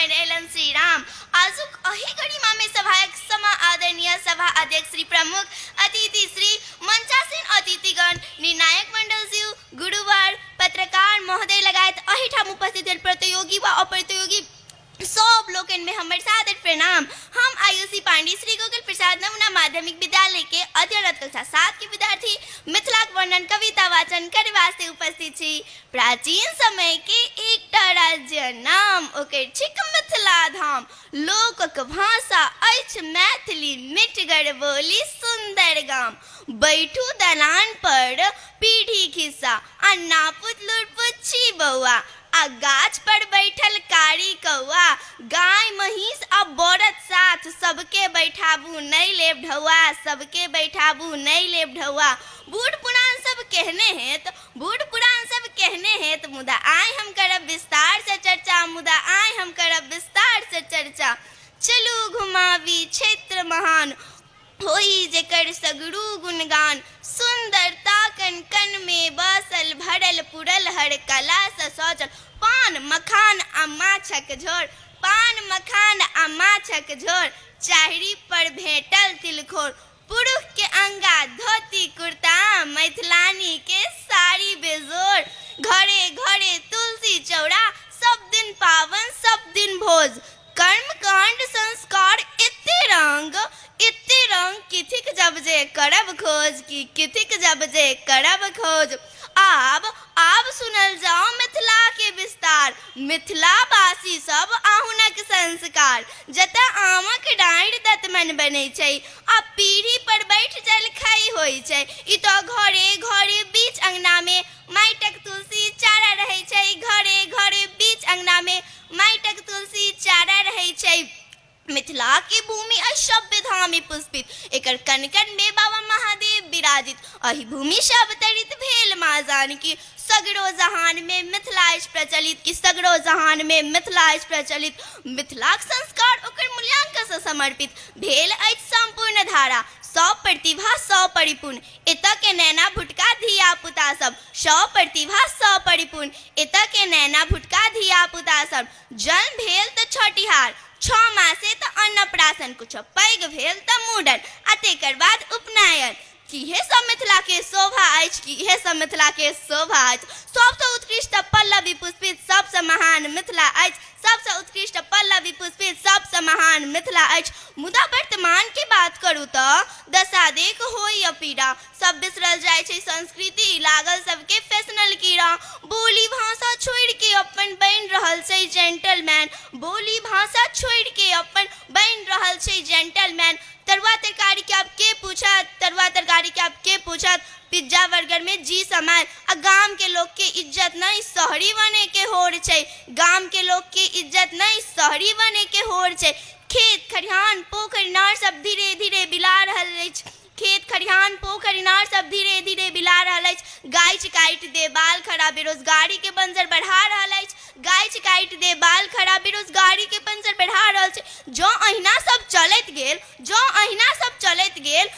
बनि अयलनि श्री राम। आजुक अहि गरिमा में सभायक समा आदरणीय सभा अध्यक्ष श्री प्रमुख अतिथि श्री मंचासीन अतिथिगण निर्णायक मंडल जी गुरुवर पत्रकार महोदय लगायत अहिठाम उपस्थित भेल प्रतियोगी व अप्रतियोगी सब लोकनि में हमर सादर प्रणाम। हम आयुषी पांडे श्री गोकुल प्रसाद नमुना माध्यमिक विद्यालय के अध्ययनरत कक्षा 7 के विद्यार्थी मिथिलाक वर्णन कविता वाचन करे वास्ते उपस्थित छी। प्राचीन समय के एकटा राज्य नाम ओकर छिक मिथिला धाम। लोकक भाषा अछि मैथिली मिठगर बोली सुंदर गाम। बैठू दलान पर पीढ़ी खिस्सा आ नापुत लुरपुत छी बौआ। आ गाछ पर बैठल कारी कौआ गाय महींस आ बरद साथ सबके बैठाबू नहि लेब ढौआ सबके बैठाबू नहि लेब ढौआ। बूढ़ पुरान सब केहने हेत बूढ़ पुरान सब केहने हेत मुदा आइ हम करब विस्तार से चर्चा मुदा आइ हम करब विस्तार से चर्चा। चलू घुमाबी क्षेत्र महान होई जेकर सगरू गुणगान। सुंदरता कन कन में बसल भरल पुरल हर कला से सजल। पान मखान आ माछक झोर पान मखान आ माछक झोर चाहरी पर भेटल तिलखोर। पुरुष के अंगा धोती कुर्ता मैथिलानी के साड़ी बेजोर। घरे घरे तुलसी चौरा सब दिन पावन सब दिन भोज। कर्म कांड संस्कार एते रंग किथिक जब जे करब खोज की किथिक जब जे करब खोज। आब आब सुनल जाओ मिथिला के विस्तार मिथिलावासी सब आहुनक संस्कार। जतऽ आमक डाँड़ि दतमनि बनै छै आ पीढ़ी पर बैठ जलखै होइ छै। ई तऽ घरे घरे बीच अंगना में माटिक तुलसी चारा रहै छै। घरे घरे बीच अंगना में माटिक तुलसी चारा रहै छै। मिथिला के भूमि सभ्य धामी पुष्पित एकर कण कण में बाबा महादेव विराजित। अहि भूमि से अवतरित भेल माँ जानकी सगरो जहान में मिथिला अछि प्रचलित कि सगरो जहान में मिथिला अछि प्रचलित। मिथिलाक संस्कार ओकर मूल्यांकन से समर्पित भेल अछि संपूर्ण धारा सब प्रतिभा सब परिपूर्ण। एतऽ के नैना भुटका धिया पुता सब सब प्रतिभा सब परिपूर्ण। एतऽ के नैना भुटका धिया पुता सब जन्म भेल तऽ छठिहार 6 मासे तऽ अन्नप्राशन कुछो पैघ भेल तऽ मुड़न आ तेकर बाद उपनयन। की हे सब मिथिला के शोभा अछि की हे सब मिथिला के शोभा अछि। सबसँ उत्कृष्ट पल्लवी पुष्पित सबसँ महान मिथिला अछि। सबसँ उत्कृष्ट पल्लवी पुष्पित सबसँ महान मिथिला अछि। मुदा वर्तमान के बात करू तऽ दशा देख होइए पीड़ा सब बिसरल जाइ छै संस्कृति लागल सबके फैशनल कीड़ा। बोली भाषा छोड़ि के अपन बनि रहल छै जेंटलमैन बोली भाषा छोड़ि के अपन बनि रहल छै जेंटलमैन। तरुआ तरकारी के आब के पूछत तरुआ तरकारी के आब के पूछत पिज्जा बर्गर में जी समायल। आ गाम के लोग के इज्जत नहीं शहरी बने के होर छै गाम के लोग के इज्जत नहीं शहरी बने के होर छै। खेत खरिहान पोखरि इनार सब धीरे धीरे बिला रहल अछि खेत खरिहान पोखरि इनार सब धीरे धीरे बिला रहल अछि। गाछ काटि दे बाल खड़ा बेरोजगारी के बंजर बढ़ा रहल अछि गाछ काटि दे बाल खड़ा बेरोजगारी के बंजर बढ़ा रहल छै। जँ अहिना सब चलैत गेल जँ अहिना सब चलैत गेल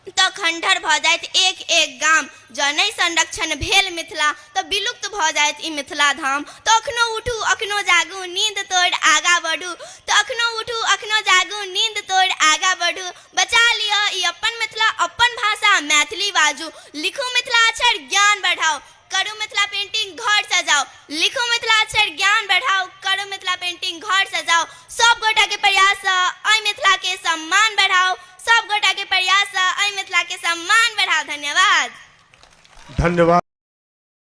तऽ खंडहर भऽ जायत एक एक गाम। जँ नहि संरक्षण भेल मिथिला तऽ विलुप्त भऽ जायत ई मिथिला धाम। तऽ अखनो उठू अखनो जागू नींद तोड़ि आगाँ बढ़ू तऽ अखनो उठू अखनो जागू नींद तोड़ि आगाँ बढ़ू। बचा लिअ ई अपन मिथिला अपन भाषा मैथिली बाजू। लिखू मिथिला अक्षर ज्ञान बढ़ाउ करू मिथिला पेंटिंग घर सजाउ। लिखू मिथिला अक्षर ज्ञान बढ़ाउ करू मिथिला पेंटिंग घर सजाउ। सब गोटा के प्रयास सँ एहि मिथिला के सम्मान बढ़ाउ सब गोटा के प्रयास सँ एहि मिथिला के सम्मान बढ़ाउ। धन्यवाद। धन्यवाद।